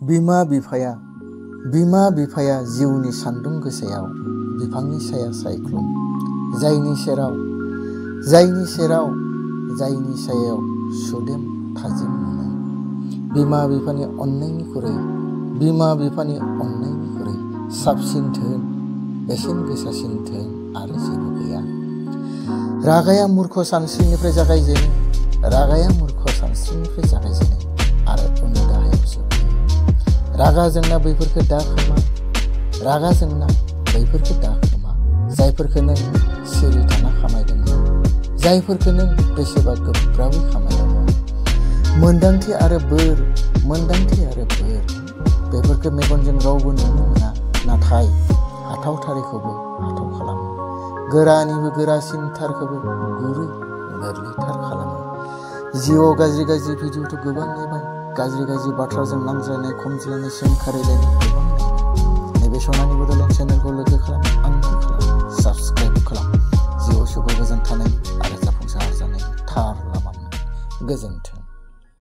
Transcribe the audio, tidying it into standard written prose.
बिमा बिफाया जिउनि सान्दुं गोसायाव बिफांनि साया सायख्लुम जायनि सायाव सुदेम थाजिम मोनो। बिमा बिफानि अननायनिख्रुइ साबसिन धोन बेसेन गोसासिन धोन आरो जेबो गैया। रागाया मूर्ख सानस्रिनिफ्राय जागायजेनो आरो उननि दाहायाव जोबहैयो। रागा जोंना बैफोरखौ दा खोमा जायफोरखौ नों सिरि थाना खामायदोंमोन, जायफोरखौ नों बेसेबा गोब्राबै खामायदोंमोन। मोन्दांथि आरो बोर बेफोरखौ मेगनजों रावबो नुनो मोना, नाथाय हाथावथारैखौबो हाथाव खालामो। गोरानिबो गोरासिनथारखौबो गुरै गोरलैथार खालामो। जिउआव गाज्रि भिडिअ'थ' गोबां नायबाय, गाज्रि बाथ्राजों नांज्लायनाय खमज्लायनाय सोंखारिलायनाय गोबां नायबाय। नैबे सनानि बड'लेण्ड चेनेलखौ लोगो खालाम, आंखौ साबस्क्राइब खालाम। जिउआव सुखु गोजोन थानाय आरो जाफुंसार जानायनि थार लामा मोन। गोजोन्थों।